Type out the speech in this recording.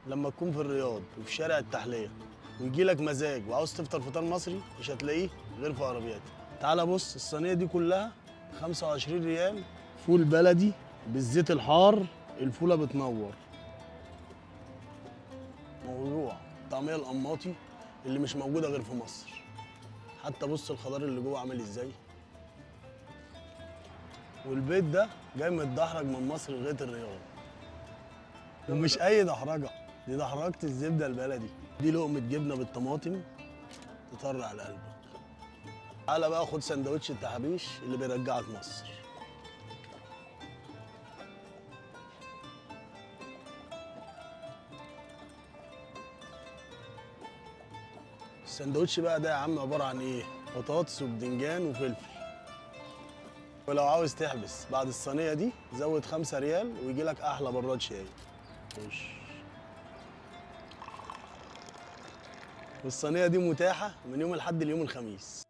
لما تكون في الرياض وفي شارع التحلية ويجي لك مزاج وعاوز تفطر فطار مصري مش هتلاقيه غير في ارابياتا. تعال بص، الصينية دي كلها 25 ريال، فول بلدي بالزيت الحار، الفوله بتنور. موضوع طعميه القماطي اللي مش موجودة غير في مصر. حتى بص الخضار اللي جوه عامل ازاي. والبيت ده جاي متدحرج من مصر لغاية الرياض، ومش اي دحرجه، دي دحرجه الزبدة البلدي. دي لقمة جبنه بالطماطم تطر على قلبك. تعالى بقى خد سندوتش التحابيش اللي بيرجعك مصر. السندوتش بقى ده يا عم عبارة عن ايه؟ بطاطس وبدنجان وفلفل. ولو عاوز تحبس بعد الصينية دي زود 5 ريال ويجي لك احلى براد شاي. خش. والصينيه دي متاحة من يوم الاحد ليوم الخميس.